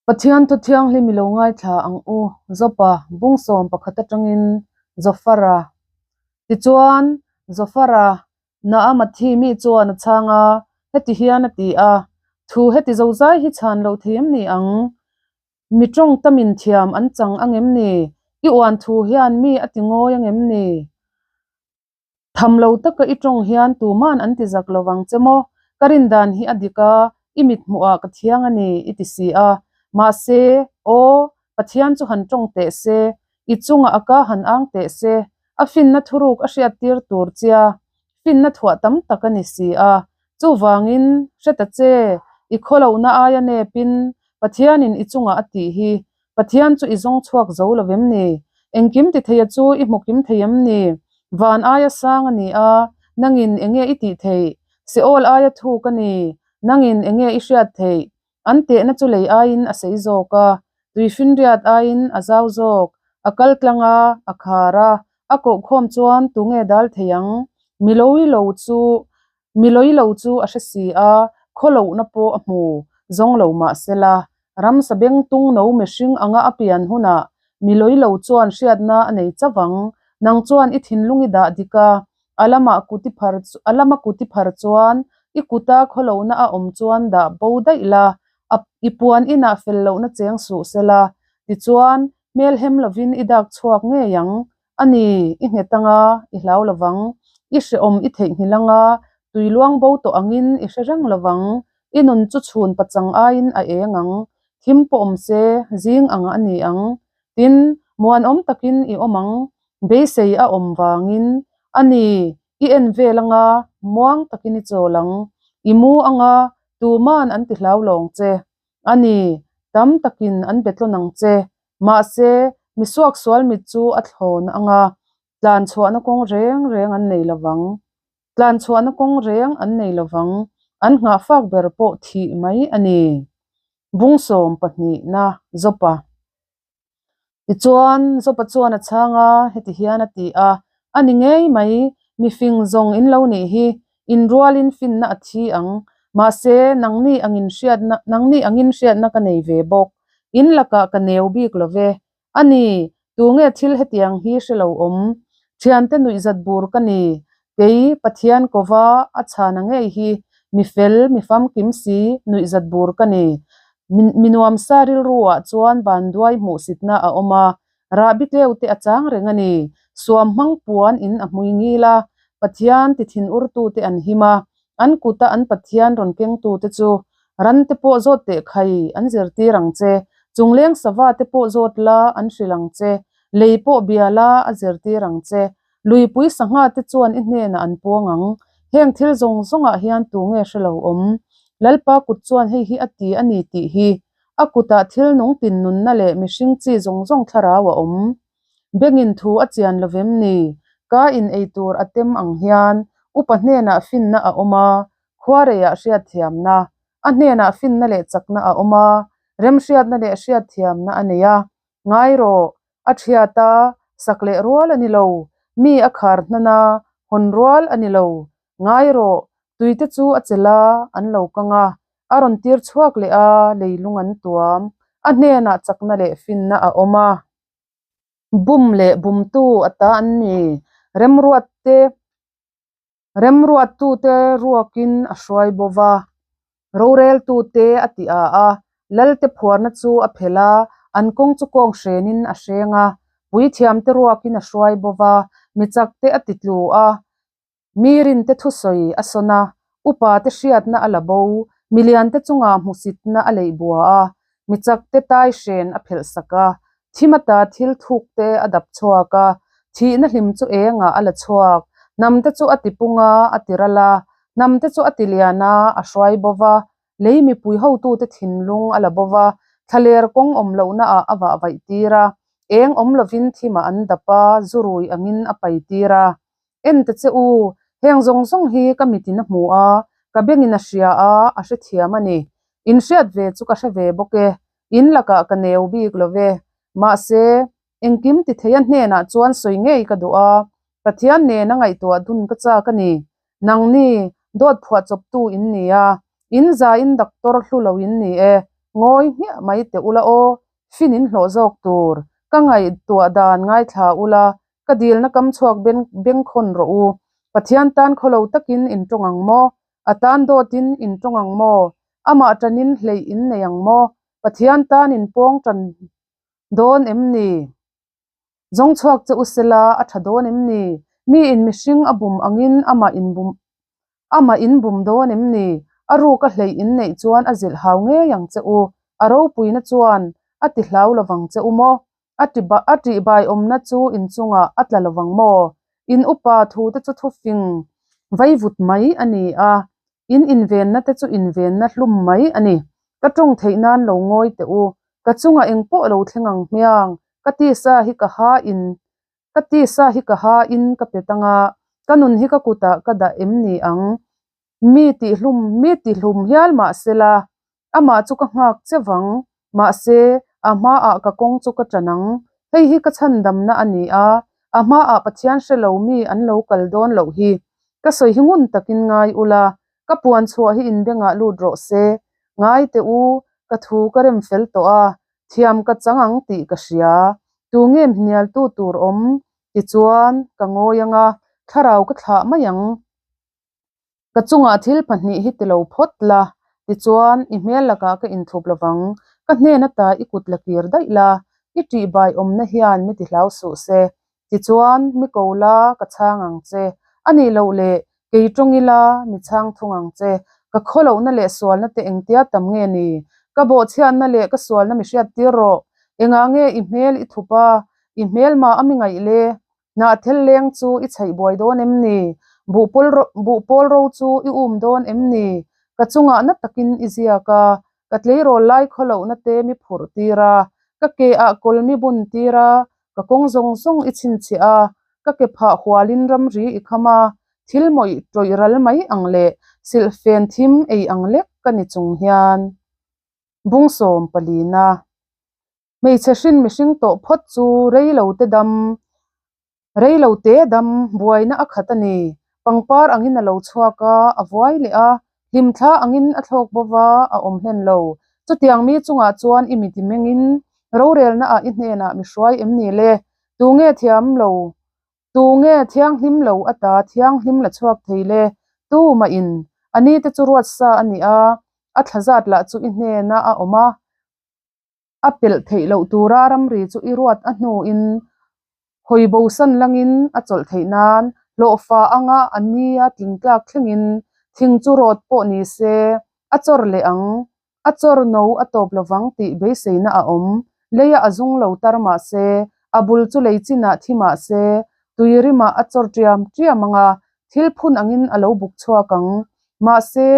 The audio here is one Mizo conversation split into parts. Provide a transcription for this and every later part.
Pathian thu thianghlim i lo ngaithla ang u, Zopa bung 11 atangin Zofara. Tichuan, Zofara, Naamathi mi chuan a chhang a, heti hian a ti a, Thu heti zozai hi chhan loh thei em ni ang? Mi tawng tamin thiam an chang ang em ni? I uan thu hian mi a ti ngawi ang em ni? Tham lo taka i tawng hian tuman an ti zak lovang che maw? Ka rin dan hi a dik a, i mit hmuhah ka thiang a ni, i ti si a. Mahse, aw, Pathian chu han tawng teh se, i chungah a ka han ang teh se, a finna thuruk a hriattir tur chia finna thuah tam tak a ni si a. Chuvangin, hre ta che, i khawlohna aia nepin Pathianin i chungah a tih hi Pathian chu i zawng chhuak zo lo vem ni? Engkim ti theia chu i hmu kim thei em ni? Van aia sang a ni a, nangin enge i tih theih? Seol aia thuk a ni, nangin enge i hriat theih? An tehna chu lei aiin a sei zawk a, tuifinriat aiin a zau zawk, a kal tlang a, a khar a, a kohkhawm chuan tunge dal thei ang? Miloui lo chu Mi lawih lo chu a hre si a, khaw lohna pawh a hmu zawng lo mah se la, ramsa bengtung no mihring anga a pian hunah mi lawih lo chuan hriatna a nei chauh ang. Nang chuan i thinlung i dah dik a, a lamah kut i phar a lama kut i phar chuan i kuta khaw lohna a awm chuan dah bo daih la, a i puan inah fel lohna cheng suh se la, tichuan hmelhem lovin i dak chhuak ngei ang. A ni, i nghet anga, i hlau lovang. I hrehawm i theihnghilh anga, tui luang bo tawh angin i hre reng lovang. I nun chu chhun pachang aiin a eng ang. Thim pawh awm se, zing ang a ni ang. Tin, muanawm takin i awm ang. Beisei a awm vangin. A ni, i en vel anga, muang takin i chawl ang. I mu anga, tuman an ti hlau lawng che. A ni, tam takin an be tlawn ang che. Mahse, mi suaksual mit chu a thlawn ang a, tlan chhuahna kawng reng reng an nei lo vang. Tlan chhuahna kawng reng an nei lo vang, an nghahfak ber pawh thih mai a ni. Bung 12 na Zopa. Tichuan, Zopa chuan a chhang a, heti hian a ti a, A ni ngei mai, mi fing zawng in lo nih hi, in rualin finna a thi ang. Mahse, nangni angin hriatna, nangni angin hriatna ka nei ve bawk. In lakah ka neu bik lo ve. A ni, tunge thil hetiang hi hre lo awm? Thiante nuihzat bur ka ni. Kei, Pathian kova a chhana ngei hi, mi fel, mi famkim si, nuihzat bur ka ni. Mi nuamsa rilruah chuan vanduai hmuhsitna a awm a, Rahbi tleu te a chang reng a ni. Suam hmang puan in a hmui ngil a, Pathian ti thin urtu te an him a, an kuta an Pathian rawn kengtu te chu ran te pawh zawt teh khai an zirtir ang che, chungleng sava te pawh zawt la an hrilh ang che, lei pawh bia la a zirtir ang che, luipui sangha te chuan i hnenah an puang ang. Heng thil zawng zawngah hian tunge hre lo awm? Lalpa kut chuan hei hi a ti a ni tih hi A kutah thil nung tin nunna leh mihring chi zawng zawng thlarau a awm. Bengin thu a chian lo vem ni? Ka in ei tur a tem ang hian upa hnenah finna a awm a, khuareiah hriatthiamna. A hnenah finna leh chakna a awm a, remhriatna leh hriatthiamna a nei a. Ngai rawh, a thiat a, sak leh rual a ni lo, mi a khar hnan a, hawn rual a ni lo. Ngai rawh, tuite chu a chelh a, an lo kang a, A rawn tir chhuak leh a, leilung an tuam. A hnenah chakna leh finna a awm a. Bum leh bumtu a ta an ni. Remruatte Remruattute ruakin a hruai bo va, roreltute a ti a a, Lalte phuarna chu a phelh a, an kawng chu kawng hrenin a hreng a, puithiamte ruakin a hruai bo va, mi chakte a ti tlu a, Mi rinte thusawi a sawn a, upa te hriatna a la bo, milian te chungah hmusitna a leih bua a, mi chak te tai hren a phelh sak a, thim ata thil thuk te a dap chhuak a, thihna hlim chu engah a la chhuak, hnam te chu a ti pung a, a ti ral a, hnam te chu a ti lian a, a hruai bo va, lei mipui hotute thinlung a la bo va, thlaler kawng awm lohnaah a vah vaih tir a, eng awm lovin thimah an dap a, zu rui angin a pai tir a. En ta che u, heng zawng zawng hi ka mitin a hmu a, ka bengin a hria a, a hrethiam a ni. In hriat ve chu ka hre ve bawk e, in lakah ka neu bik lo ve. Mahse, engkim ti theia hnenah chuan sawi ngei ka duh a, Pathian nena ngaihtuah dun ka chak a ni. Nangni, dawt phuahchawptu in ni a, in zaiin doctor hlu lo in ni e. Ngawi hmiah mai teh ula aw, fin in hlawh zawk tur. Ka ngaihtuah dan ngaithla ula, ka dilna kam chhuak beng bengkhawn rawh u. Pathian tan khawlo takin in tawng ang maw? A tan dawtin in tawng ang maw? Amah tanin hleih in nei ang maw? Pathian tan in pawng tan dawn em ni? Zawng chhuak che u sela a tha dawn em ni? Mi in mihring a bum angin amah in bum amah in bum dawn em ni? A ruk a hleih in neih chuan a zilh hau ngei ang che u. A ropuina chuan a ti hlau lovang che u maw? A ti a tihbai awmna chu in chungah a tla lovang maw? In upa thu te chu thufing vaivut mai a ni a, in invenna te chu invenna hlum mai a ni. Ka tawng theih nan lo ngawi teh u. Ka chungah eng pawh lo thleng ang hmiang, ka tisa hi ka ha in ka tisa hi ka ha in ka pe tang a, ka nun hi ka kutah ka dah em ni ang? Mi tihhlum mi tihlum hial mah sela, amah chu ka nghak che vang, mahse a hmaah ka kawng chu ka tan ang. Hei hi ka chhandamna a ni a, a hmaah Pathian hre lo mi an lo kal dawn loh hi. Ka sawi hi ngun takin ngai ula, Ka puan chhuah hi inbengah lut rawh se. Ngai teh u, ka thu ka rem fel tawh a, thiam ka chang ang tih ka hria. Tu nge hnialtu tur awm? Tichuan, ka ngawi ang a, thlarau ka thlah mai ang. Ka chungah thil pahnih hi ti lo phawt la, tichuan i hmel lakah ka inthup lovang. Ka hnen ata i kut la kir daih la, i ṭihbai awmna hian mi ti hlau suh se. Tichuan, mi ko la, ka chhang ang che. A nih loh leh, kei tawng ila, mi chhang thung ang che. Ka khawlohna leh sualna te engtia tam nge ni? Ka bawhchhiatna leh ka sualna mi hriat tir rawh. Engah nge i hmel i thup a, i hmel mah a mi ngaih le? Hnahthel leng chu i chhaih buai dawn em ni? Buhpawl buhpawl ro chu i um dawn em ni? Ka chungah na takin i ziak a, ka tleirawl lai khawlohna te mi phurh tir a, ka ke ah kawl mi bun tir a, Ka kawng zawng zawng i chhinchhiah a, ka ke phah hualin ramri i kham a, thil mawih tawih ral mai ang leh silhfen thim ei ang lek ka ni chung hian. Bungsawm palina. Hmeichhe hrin mihring tawh phawt chu rei lo te dam, rei lo te dam buaina a khat a ni. Pangpar angin a lo chhuak a, a vuai leh a, Hlimthla angin a thlawk bo va, a awm hlen lo. Chutiang mi chungah chuan i miti mengin rorelna ah i hnenah mi hruai em ni le? Tu nge thiam lo, tu nge thianghlim lo ata thianghlim la chhuak thei le? Tu mah in, a ni te chu ruat sa a ni a, a thla zat lah chu i hnena a awm a. A pelh theih loh tura ramri chu i ruat a hnuin hawi bosan langin a chawlh theih nan hlawhfa anga a nia tlingtlak thlengin thing chu rawt pawh ni se a chawr leh ang, a chawr no a tawp lovang tih beiseina a awm. Leia a zung lo tar mah se, a bul chu lei chinah thi mah se, tui rimah a chawr ṭiam ṭiam ang a, thil phun angin a lo buk chhuak ang. Mahse,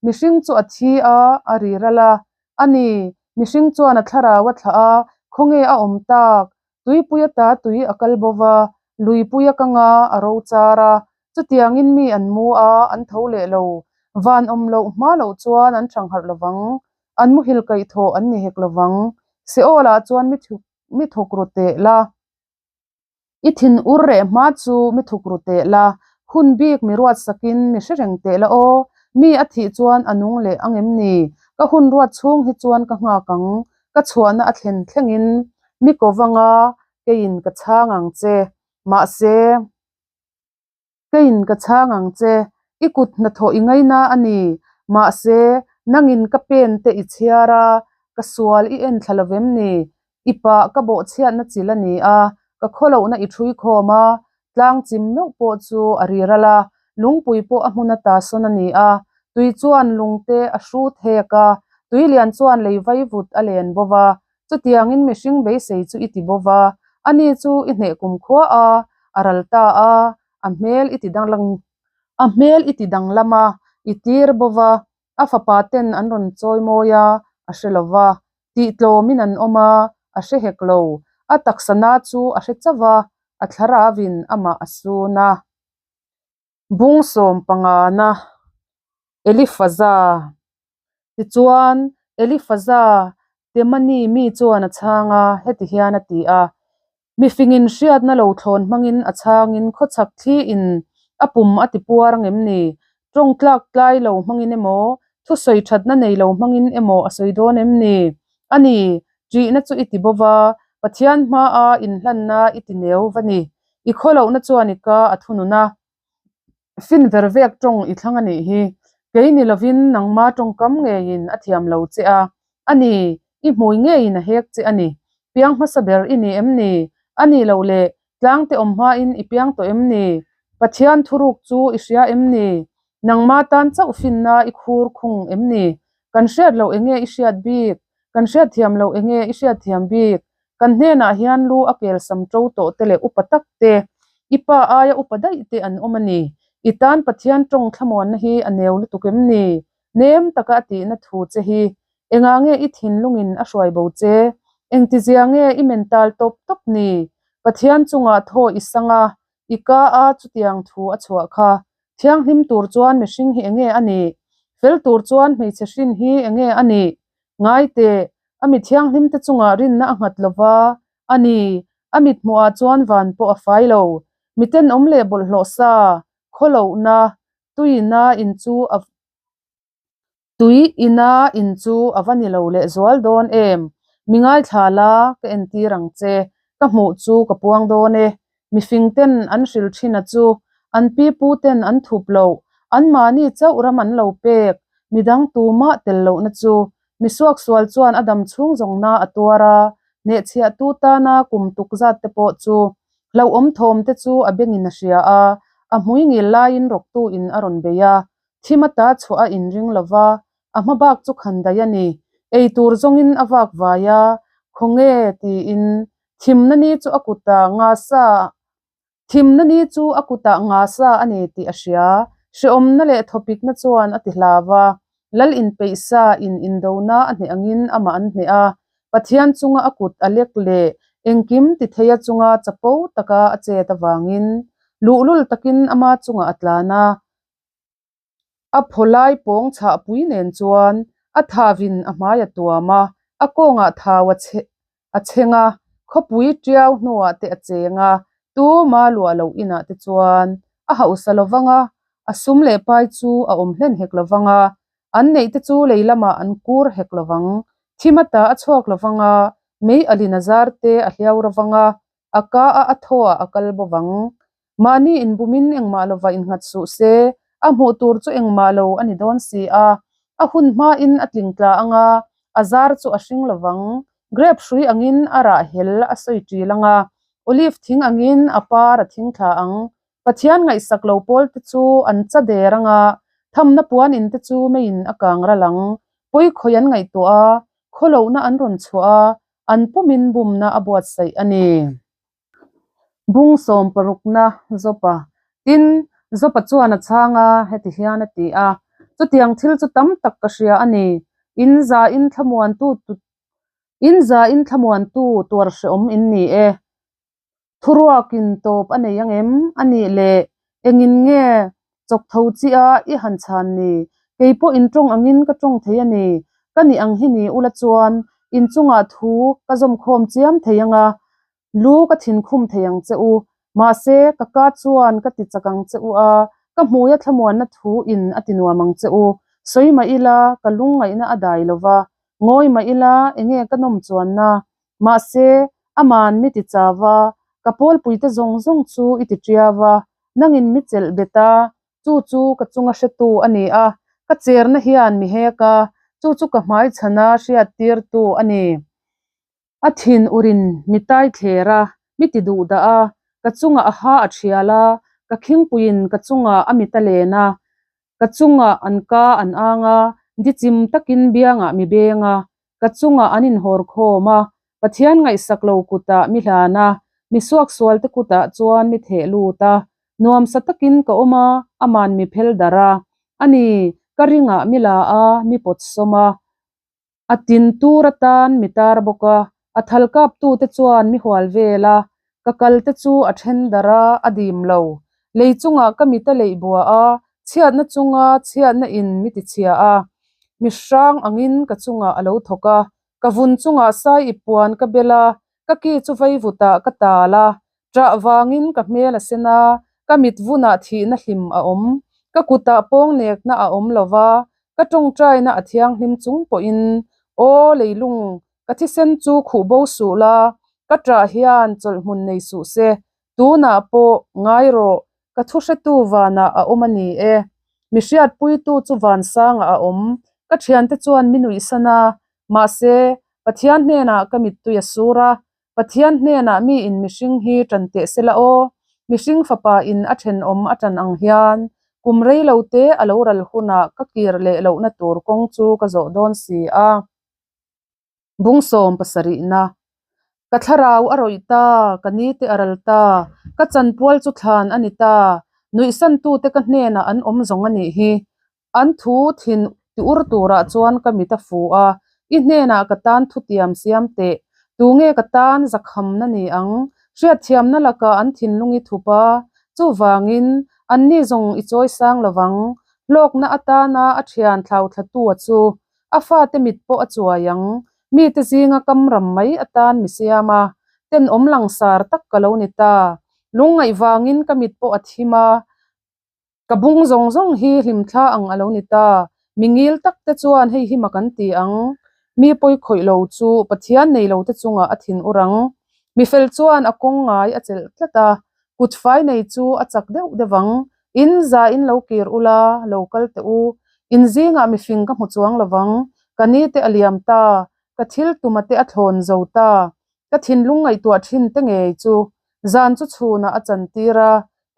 mihring chu a thi a, a ri ral a, A ni, mihring chuan a thlarau a thlah a, khawnge a awm tak? Tuipui ata tui a kal bo va, luipui a kang a, a ro char a. Chutiangin mi an mu a, an tho leh lo. Van awm loh hma loh chuan an thangharh lo vang. An muhil kaih thawh an ni hek lo vang. Seol-ah chuan mi mi thawk ru teh la. I thin ur reh hma chu mi thuk ru teh la, hun bik mi ruat sakin mi hre reng teh la aw, mi a thih chuan a nung leh ang em ni? Ka hun ruat chhung hi chuan ka nghak ang, ka chhuahna a thlen thlengin mi ko vanga keiin ka chhang ang che, mahse. Keiin ka chhang ang che, i kut hnathawh i ngaina a ni. Mahse, nangin ka pen te i chhiar a, ka sual i en thla lovem ni? I pah ka bawhchhiatna chil a ni a, ka khawlohna i ṭhui khawm a, tlang chim meuh pawh chu a ri ral a, lungpui pawh a hmun ata sawn a ni a, tui chuan lungte a hrut hek a, tui lian chuan lei vaivut a len bo va, Chutiangin mihring beisei chu i ti bo va, ani chu i hneh kumkhua a, a ral ta a, a hmel i ti danglam a hmel i ti danglam a, i tir bo va, a fapa ten an rawn chawi mawi a, a hre lo va, tih tlawmin an awm a, a hre hek lo, a taksa na chu a hre chauh va, a thlaravin amah a sun a. Bung sawm pangana Elifaza Tichuan, Elifaza Temani mi chuan a chhang a, heti hian a ti a, Mifingin hriatna lo thlawn hmangin a chhangin khawchhak thliin a pum a ti puar ang em ni? Tawng tlak tlai lo hmangin emaw, Thusawi thatna nei lo hmangin emaw a sawi dawn em ni? A ni, ṭihna chu i ti bo va, Pathian hmaa inhlanna i ti neu va ni. I khawlohna chuan i ka a thunun a, fin ver vek tawng i thlang a nih hi. Kei ni lovin nangma tawngkam ngeiin a thiam lo che a, a ni, i hmui ngeiin a hek che a ni. Piang hmasa ber i ni em ni? A nih loh le, tlangte awm hmain i piang tawh em ni? Pathian thuruk chu i hria em ni? Nangma tan chauh finna i khur khung em ni? Kan hriat loh enge i hriat bik? Kan hriat thiam loh enge i hriat thiam bik? Kan hnenah hian lu a kel sam to tawh te leh upa tak te, i pa aia upa daih te an awm a ni. I tan Pathian tawng thlamuanna hi a neu lutuk em ni? Nem taka a tihna thu che hi engah nge i thinlungin a hruai bo che? Engtizia nge i mental tawp tawp ni? Pathian chungah thaw i sang a, i ka a chutiang thu a chhuah kha. Thianghlim tur chuan mihring hi enge a nih? Fel tur chuan hmeichhe hrin hi enge a nih? Ngai teh, a mi thianghlim te chungah rinna a nghat lova a ni. A mithmuhah chuan van pawh a fai lo. Mi tenawm leh bawlhhlawh sa, khawlohna, tuina in chu a Tui ina in chu a va ni lo leh zual dawn em? Mi ngaithla la, ka entir ang che. Ka hmuh chu ka puang dawn e. Mifing ten an hril thin a chu, an pi pu ten an thup loh, anmahni chauh ram an lo pek, midang tumah tel lohna chu. Mi suaksual chuan a dam chhung zawngna a tuar a, hnehchhiahtu tana kum tuk zat te pawh chu hlauhawm thawm te chu a bengin a hria a, a hmui ngil laiin rawktu in a rawn bei a, Thim ata chhuah a inring lo va, a hma bak chu khan daih a ni. Ei tur zawngin a vak vai a, Khawnge? tiin thimna ni chu a kutah nga sa thimna ni chu a kutah nga sa a ni tih a hria. Hrehawmna leh thawpikna chuan a ti hlau a, Lal inpeih sa in indona a hneh angin amah an hneh a, Pathian chunga a kut a lek leh engkim ti theia chunga chapo taka a chet avangin luhlul takin ama chungah a tlan a. A phawlai pawng chhahpui nen chuan a thavin a hmai a tuam a, a kawngah thau a chhe a chheng a, khawpui tiau hnuah te a cheng a, tuma luah loh inah te chuan a hausa lo vang a, a sum leh pai chu a awm hlen hek lo vang a, an neih te chu lei lamah an kur hek lo vang, thim ata a chhuak lo vang a, mei alin a zar te a hliau ro vang a, a ka a a thaw ah a kal bo vang. Mahni inbumin engmah lova innghat suh se, a hmuh tur chu engmah lo a ni dawn si a. A hun hmain a tling tla ang a, a zar chu a hring lo vang. Grape hrui angin a rah hel a sawi ṭil ang a, olive thing angin a par a thing thla ang. Pathian ngaihsak lo pawl te chu an cha der ang a, thamna puan in te chu meiin a kang ral ang. Pawi khawi an ngaihtuah a, khawlohna an rawn chhuah a, an pumin bumna a buatsaih a ni. Bung sawm parukna Jopa. Tin, Jopa chuan a chhang a, heti hian a ti a, Chutiang thil chu tam tak ka hria a ni. In za in thlamuantu in za in thlamuantu tuar hrehawm in ni e. Thuruakin tawp a nei ang em? A nih leh engin nge chawk tho chiah a i han chhan ni? Kei pawh in tawng angin ka tawng thei a ni. Ka nih ang hi ni ula chuan inchungah thu ka zawmkhawm chiam thei ang a, lu ka thinkhum thei ang che u. Mahse, ka ka chuan ka ti chak ang che u a, ka hmuia thlamuanna thu in a ti nuam ang che u. Sawi mah ila, ka lungngaihna a dai lo va, ngawi mah ila, enge ka nawm chuanna? Mahse, aman mi ti chau a, ka pawlpuite zawng zawng chu i ti ṭiau a, nangin mi chelh bet a, chu chu ka chunga hretu a ni a, ka cherna hian mi hek a, chu chu ka hmai chhana hriattirtu a ni. A thin urin mi tai thler a, mi ti duh dah a, ka chungah a ha a thial a, ka khingpuiin ka chungah a mit a len a, ka chungah an ka an ang a, dichim takin biangah mi beng a, ka chungah an inhawr khawm a, Pathian ngaihsak lo kutah mi hlan a, mi suaksualte kutah chuan mi theh lut a, nuamsa takin ka awm a, aman mi phel darh a, ani, ka ringah mi la a, mi pawt sawm a, a tin tur atan mi tar bawk a, a thal kaptute chuan mi hual vel a, ka kalte chu a then darh a, a dim lo. Lei chungah ka mit a leih bua a, chhiatna chunga chhiatna in mi tichhia a, mi hrang angin ka chungah a lo thawk a, ka vun chungah sai ip puan ka bel a, ka ki chu vaivutah ka tal a, ṭah vangin ka hmel a sen a, ka mit vunah thihna hlim a awm, ka kutah pawng nekna a awm lo va. Ka tawngtaina a thianghlim chung pawhin, Aw leilung, ka thisen chu khuh bo suh la, ka ṭah hian chawlhhmun nei suh se, tunah pawh ngai rawh, ka thuhretu vanah a awm a ni e. Mi hriatpuitu chu vansangah a awm, ka ṭhiante chuan mi nuihsan a, mahse, Pathian hnenah ka mittui a sur a, Pathian hnenah mi in mihring hi ṭan teh se la aw, mihring fapa in a ṭhenawm a ṭan ang hian kum rei lo te a lo ral hunah ka kir leh lohna tur kawng chu ka zawh dawn si a. Bung sawm pasarihna. Ka thlarau a rawih ta, ka ni te a ral ta, ka chanpual chu thlan a ni ta, nuihsantute ka hnenah an awm zawng a nih hi. An thu thin ti ur turah chuan ka mit a fu a, I hnenah ka tan thutiam siam teh, tunge ka tan zakhamna ni ang? Hriatthiamna lakah an thinlung i thup a, chuvangin anni zawng i chawi sang lovang. Hlawkna atana a thian thlauthlatua chu a fate mit pawh a chuai ang. Mite zinga kam ram mai atan mi siam a, tenawm langsar tak ka lo ni ta. Lungngaih vangin ka mit pawh a thim a, Ka bung zawng zawng hi hlimthla ang a lo ni ta. Mi ngil tak te chuan hei hi mak an ti ang. Mi pawi khawih lo chu Pathian nei lo te chungah a thin ur ang. Mi fel chuan a kawng ngai a chelh tlat a, kut fai nei chu a chak deuh deuh ang. In za in lo kir ula, lo kal teh u. In zingah mi fing ka hmu chuang lo vang. Ka ni te a liam ta, ka thil tuma te a thlawn zo ta. Ka thinlung ngaihtuah thin te ngei chu zan chu chhunah a chantir a,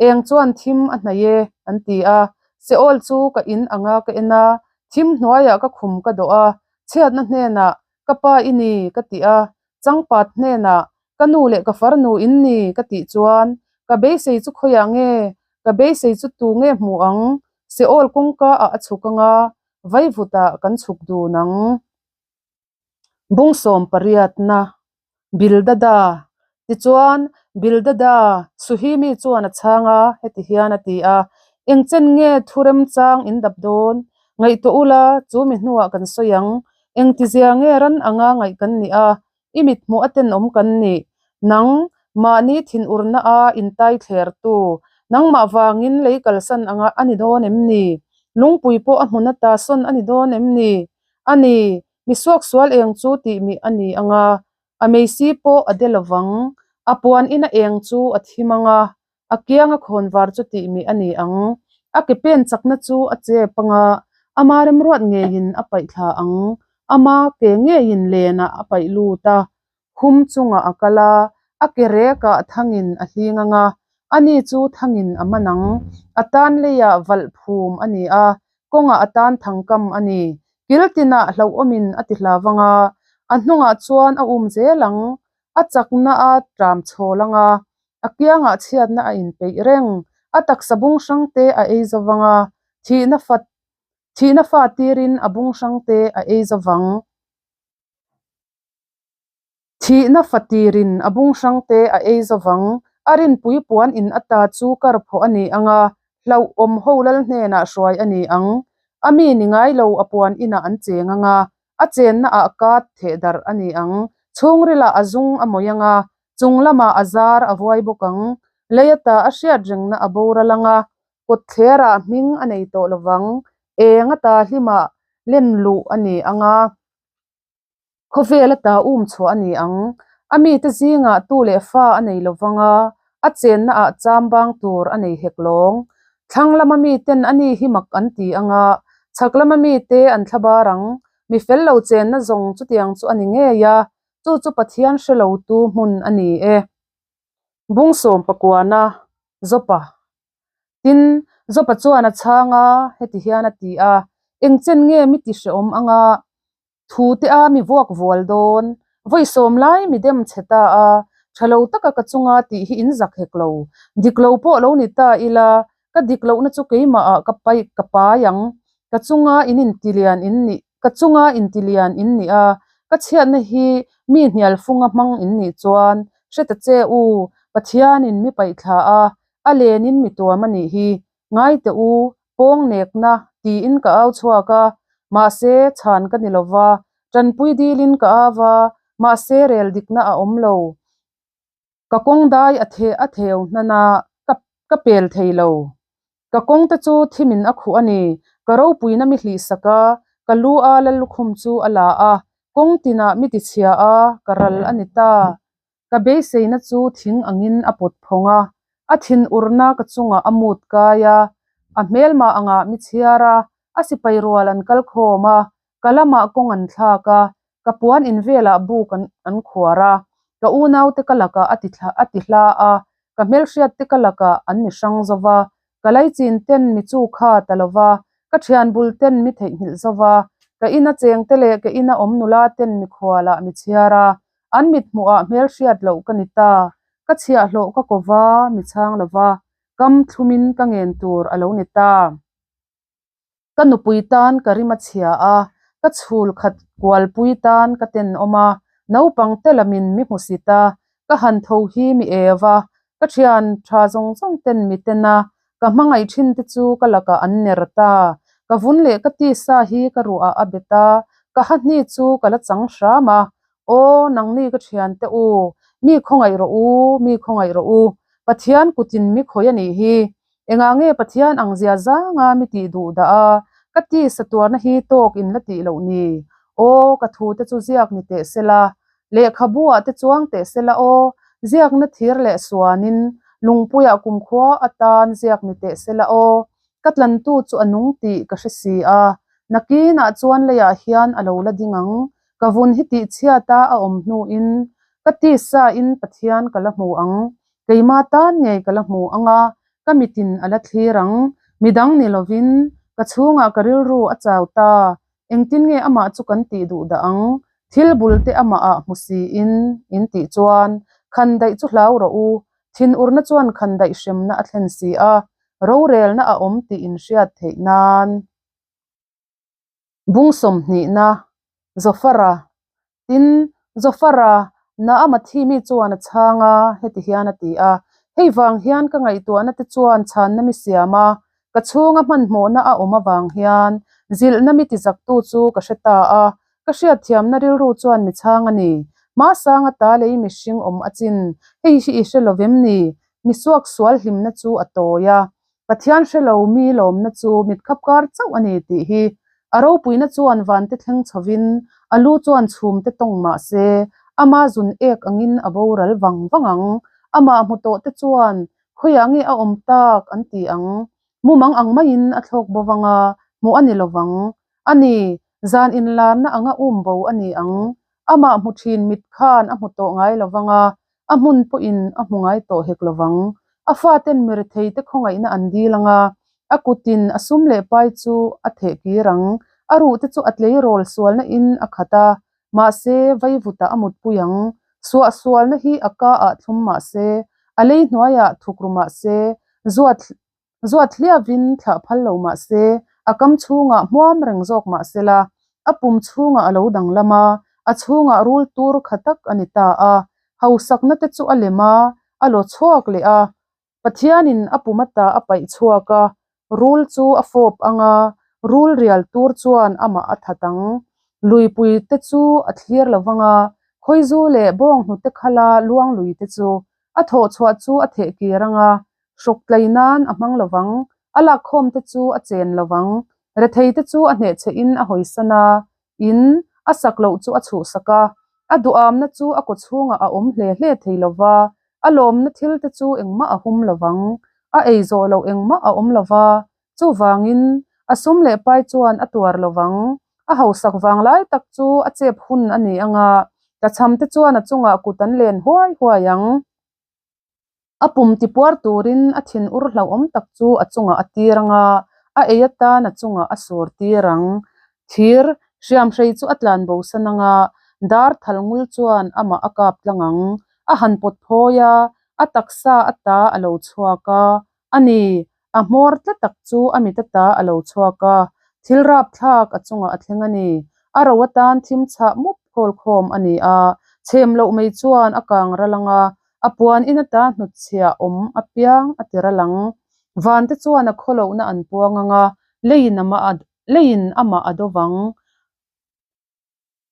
eng chuan thim a hnaih e, an ti a. Seol chu ka in anga ka en a, thim hnuaiah ka khum ka dawh a, chhiatna hnenah, Ka pa i ni, ka ti a, changpat hnenah, Ka nu leh ka farnu in ni, ka tih chuan, Ka beisei chu khawiah nge? Ka beisei chu tu nge hmu ang? Seol kawngka ah a chhuk anga, vaivutah kan chhuk dun ang. Bung sawm pariatna, Bildada. Tichuan, Bildada, Suhimi chuan a chhang a, heti hian a ti a, Engchen nge thu remchang in dap dawn? Ngaihtuah ula, chu mi hnuah kan sawi ang. Engtizia nge ran anga ngaih kan nih a, i mithmuh a tenawm kan nih? Nang, mahni thinurna a intai thlertu, nangmah vangin lei kalsan anga a ni dawn em ni? Lungpui pawh a hmun ata sawn a ni dawn em ni? A ni, mi suaksual eng chu tih mi a ni ang a, a meisi pawh a de lo vang. A puan ina eng chu a thim ang a, a kianga khawnvar chu tih mi a ni ang. A ke pen chakna chu a chep ang a, ama remruat ngeiin a paih thla ang. Ama ke ngeiin lenah a paih lut a, khum chungah a kal a, a ke rekah thangin a hling ang a, ani chu thangin a man ang. A tan leiah valh phum a ni a, kawngah a tan thangkam a ni. Kil tinah hlauhawmin a ti hlau ang a, a hnungah chuan a um zel ang, a chakna a tram chhawl ang a, a kiangah chhiatna a inpeih reng, a taksa bung hrangte a ei zo vang a, thihna fat thihna fa tirin a bung hrangte a ei zo vang. Thihna fatirin a bung hrangte a ei zo vang. A rinpui puan in ata chu kar phawh a ni ang a, hlauhawm ho lal hnenah hruai a ni ang. A mi ni ngai lo a puan inah an cheng ang a, a chenna ah kat theh darh a ni ang. Chhungrilah a zung a mawih ang a, chung lamah a zar a vuai bawk ang. Lei ata a hriat rengna a boral ang a, kawtthlerah hming a nei tawh lo vang. Eng ata hlimah len luh a ni ang a. Khawvel ata um chhuah a ni ang. A mite zingah tu leh fa a nei lo vang a, a chenna ah cham bang tur a nei hek lawng. Thlang lama miten a ni hi mak an ti ang a, chhak lama mite an thla bar ang. Mi fel lo chenna zawng chutiang chu a ni ngei a, chu chu Pathian hre lo tu hmun a ni e. Bung sawm pakuana, Zopa. Tin, Zopa chuan a chhang a, heti hian a ti a, Engchen nge mi ti hrehawm ang a? Thu te a mi vuak vual dawn. Vawi sawm lai mi dem chhe ta a, tha lo taka ka chunga tih hi in zak hek lo. Dik lo pawh lo ni ta ila, ka dik lohna chu keimah ah ka pai ka pai ang. Ka chunga in intilian in nih ka chunga intilian in nih a, ka chhiatna hi mi hnial funga hmang in nih chuan hre ta che u, Pathianin mi paihthla a, a lenin mi tuam a nih hi. Ngai teh u, pawng nekna tiin ka au chhuak a, mahse chhan ka ni lo va, tanpui dilin ka au va, mahse rel dikna a awm lo. Ka kawng dai a the a theu hnan a, ka ka pel thei lo. Ka kawng te chu thimin a khuh a ni. Ka ropuina mi hlihsak a, ka lu a Lallukhum chu a la a, kawng tinah mi tichhia a, ka ral a ni ta. Ka beiseina chu thing angin a pawt phawng a, a thinurna ka chungah a mut kai a, a hmelmah angah mi chhiar a, a sipai rual an kal khawm a, ka lamah kawng an thlak a, ka puan in velah buk an an khuar a, ka unaute ka lakah a ti thla a ti hla a, ka hmelhriatte ka lakah an mi hrang zo va, ka laichin ten mi chu kha ta lo va, ka thian bul ten mi theihnghilh zo va, ka ina chengte leh ka ina awm nula ten mikhualah mi chhiar a, An mithmuhah hmelhriat loh ka ni ta. Ka chhiahhlawh ka ko va, mi chhang lo va, kam thlumin ka ngen tur a lo ni ta. Ka nupui tan ka rim a chhia a, ka chhul khat kualpui tan ka tenawm a, naupang te lamin mi hmusit a, ka han tho hi mi eu a, ka thian tha zawng zawng ten mi ten a, ka hmangaih thin te chu ka lakah an ner ta. Ka vun leh ka tisa hi ka ruah a bet a, ka hahni chu ka la chang hram a, Aw, nangni ka thiante u, mi khawngaih rawh u, mi khawngaih rawh u. Pathian kutin mi khawi a nih hi. Engah nge Pathian ang zia zanga mi tih duh dah a, ka tisa tuarna hi tawk in la tih loh ni? Aw, ka thu te chu ziak ni teh sela, lehkhabu ah te chuang teh sela aw, ziakna thir leh suanin lungpuiah kumkhua atan ziak ni teh sela aw, Ka tlantu chu a nung tih ka hre si a, nakinah chuan leiah hian a lo la ding ang. Ka vun hi tihchhiata a awm hnuin ka tisain Pathian ka la hmu ang, keima tan ngei ka la hmu ang a, ka mitin a la thlir ang. Midang ni lovin ka chhungah ka rilru a chau ta, engtin nge amah chu kan tih duh dah ang? Thil bul te amahah hmu siin in tih chuan khandaih chu hlau rawh u, thinurna chuan khandaih hremna a thlen si a, rorelna a awm tih in hriat theih nan. Bung sawmhnihna, Zofara, Tin, Zofara, Naama thimi chuan a chhang a, heti hian a ti a, Hei vang hian ka ngaihtuahna te chuan chhanna mi siam a, ka chhunga hmanhmawhna a awm avang hian zilhna mi tizaktu chu ka hre ta a, ka hriatthiamna rilru chuan mi chhang a ni. Hmasanga ta lei mihring awm a chin, hei hi i hre lo vem ni? Mi suaksual hlimna chu a tawi a, Pathian hre lo mi lawmna chu mitkhap kar chauh a ni tih hi a ropuina chuan vante thleng chhovin a lu chuan chhumte tawng mah se, ama zun ek angin a boral vang vang ang. Amah hmu tawh te chuan khawiah nge a awm tak an ti ang. Mumang ang maiin a thlawk bo vang a, hmuh a ni lo vang. A ni, zan inlarna anga um bo a ni ang. Amah hmu thin mit khan a hmu tawh ngai lo vang a, a hmun pawhin a hmu ngai tawh hek lo vang. A faten miretheite khawngaihna an dil ang a, a kutin a sum leh pai chu a theh kir ang. A ruhte chu a tleirawl sualna in a khat a, mahse vaivutah a mutpui ang. Suahsualna hi a ka ah thlum mahse, a lei hnuaiah thuk ru mahse, zuat Zuat hliavin thlah phal lo mah se, a kam chhungah hmuam reng zawk mah se la, a pum chhungah a lo danglam a, a chhungah rul tur kha tak a ni ta a. Hausakna te chu a lem a, a law chhuak leh a. Pathianin a pum ata a paih chhuak a, rul chu a fawp ang a, rul rial tur chuan amah a that ang. Luipui te chu a thlir lo vang a, khawizu leh bawnghnute khala luang lui te chu a thawh chhuah chu a theh kir ang a, Hruk tlei nan a hmang lo vang, a lakkhawm te chu a chen lo vang. Rethei te chu a hnehchhe in a hawisan a, in a sak loh chu a chhuhsak a, a duhamna chu a kaw chhungah a awm hle hle thei lo va, a lawmna thil te chu engmah a hum lo vang, a ei zawh loh engmah a awm lo va, chuvangin a sum leh pai chuan a tuar lo vang. A hausak vang lai tak chu a chep hun a ni ang a, tlachham te chuan a chungah kut an len huai huai ang. A pum tipuar turin a thin ur hlauhawm tak chu a chungah a tir ang a, a ei atan a chungah a sur tir ang. Thir hriamhrei chu a tlan bosan ang a, dar thal ngul chuan amah a kap tlang ang. A han pawt phawi a, a taksa ata a lo chhuak a, a ni, a hmawr tla tak chu a mit ata a lo chhuak a, thil rapthlak a chungah a thleng a ni. A ro atan thim chhah mup khawlkhawm a ni a, chhem loh mai chuan a kang ral ang a, a puan in ata hnutchhiah awm apiang a ti ral ang. Vante chuan a khawlohna an puang ang a, leiin amah leiin amah a do vang.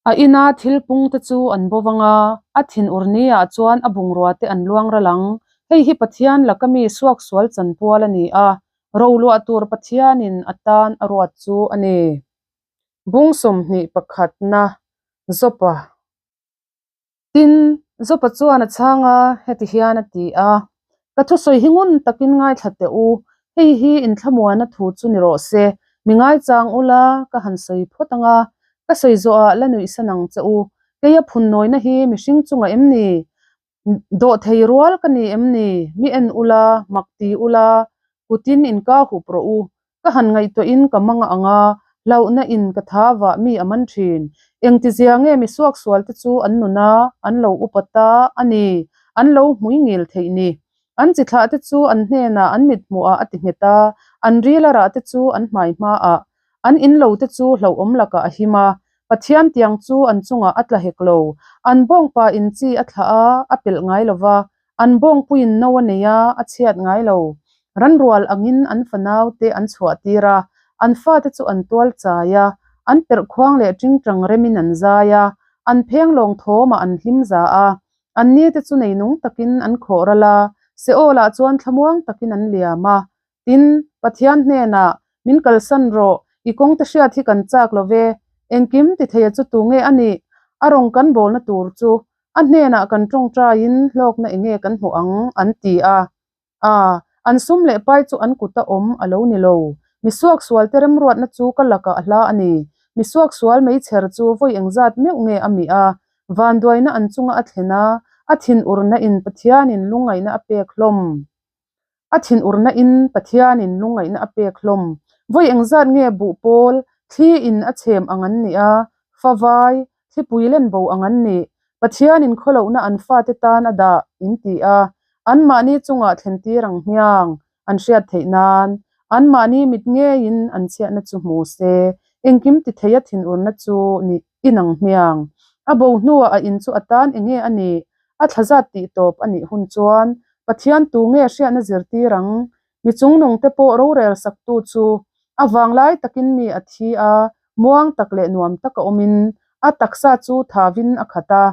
A ina thil pung te chu an bo vang a, a thin ur ni ah chuan a bungrua te an luang ral ang. Hei hi Pathian laka mi suaksual chanpual a ni a. Roluah tur Pathianin a tan a ruat chu a ni. Bung 21 na Jopa. Tin, Jopa chuan a chhang a, heti hian a ti a, Ka thusawi hi ngun takin ngaithla teh u, hei hi inthlamuana thu chu ni rawh se, mi ngaichang ula ka han sawi phawt ang a, ka sawi zawhah la nuihsan ang che u, keia phunnawina hi mihring chungah em ni? Dawhthei rual ka ni em ni? Mi en ula, mak ti ula, kutin inka hup rawh u. Ka han ngaihtuahin ka mang ang a, hlauhna in ka tha vah mi a man thin. Engtizia nge mi suaksual te chu an nun a, an lo upa ta a ni, an lo hmui ngil theih ni. An chi thlah te chu an hnenah an mithmuhah a ti nghet a, an ril a rah te chu an hmai hmaah. An in lo te chu hlauhawm lakah a him a, Pathian tiang chu an chungah a tla hek lo. An bawngpa in chi a thlah a, a pelh ngai lo va, an bawngpuiin no a nei a, a chhiat ngai lo. Ranrual angin an fanau te an chhuah tir a, an fate chu an tual chai a, an perh khuang leh tingtang remin an zai a, an pheng lawng thawmah an hlim za a, an ni te chu neinung takin an khawh ral a, Seol-ah chuan thlamuang takin an liam a. Tin, Pathian hnenah, Min kalsan rawh, i kawngte hriat hi kan chak lo ve, engkim ti theia chu tu nge a nih? A rawn kan bawlna tur chu a hnenah kan tawngtaiin hlawkna enge kan hmuh ang? an ti a. A, an sum leh pai chu an kuta awm a lo ni lo. Mi suaksualte remruatna chu ka lakah a hla a ni. Mi suaksual meichher chu vawi engzat meuh nge a mih a, vanduaina an chunga a thlen a, a thinurna in Pathianin lungngaihna a pek hlawm. A thinurna in Pathianin lungngaihna a pek hlawm. Vawi engzat nge buh pawl thli in a chhem ang an nih a, favai, thlipui len bo ang an nih. Pathianin khawlohna an fate tan a dah in ti a, anmahni chungah thlen tir ang hmiang an hriat theih nan anmahni mit ngeiin an chhiatna chu hmu se, engkim ti thei a thinurna chu nih inang hmiang. A bo hnuah a in chu a tan enge a nih? A thlazat tih tawp a nih hun chuan Pathian tu nge hriatna zirtir ang? Mi chungnung te pawh rorel saktu chu a vanglai takin mi a thi a, muang tak leh nuam taka awmin a taksa chu thavin a khat a,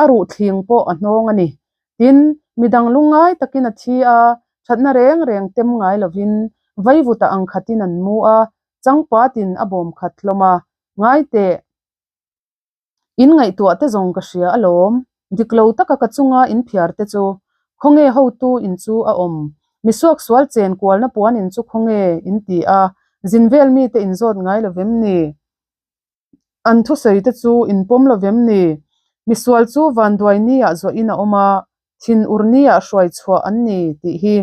a ruh thling pawh a hnawng a ni. Tin, midang lungngai takin a thi a, thatna reng reng tem ngai lovin vaivuta ang khatin an mu a, changpatin a bawm khat hlawm a, ngai teh. In ngaihtuah te zawng ka hria alawm, dik lo taka ka chunga in phiar te chu khawnge hotu in chu a awm, mi suaksual chen kualna puan in chu khawnge in ti a, zin vel mite in zawt ngai lo vem ni? An thusawi te chu in pawm lo vem ni? Misual chu vanduai ni ah zawh in a awm a, thin ur ni ah hruai chhuah an ni tih hi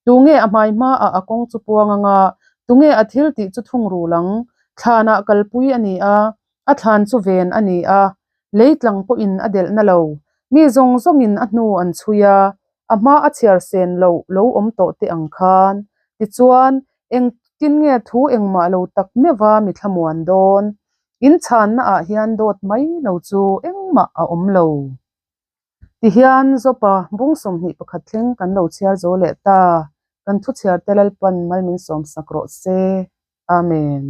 tunge a hmai hma ah a kawng chu puang anga tunge a thil tih chu thung rul ang? Thlan ah kalpui a ni a, a thlan chu ven a ni a, lei tlang pawhin a delh na lo. Mi zawng zawngin a hnu an chhui a, a hma a chhiar sen loh lo awm tawh te ang khan. Tichuan, engtin nge thu engmah lo tak meuha mi thlamuan dawn? In chhanna ah hian dawt mai lo chu engmah a awm lo. Tihian Jopa bung 21 thleng kan lo chhiar zo leh ta. Kan thu chhiar te Lalpan mal min sawmsak rawh se. Amen.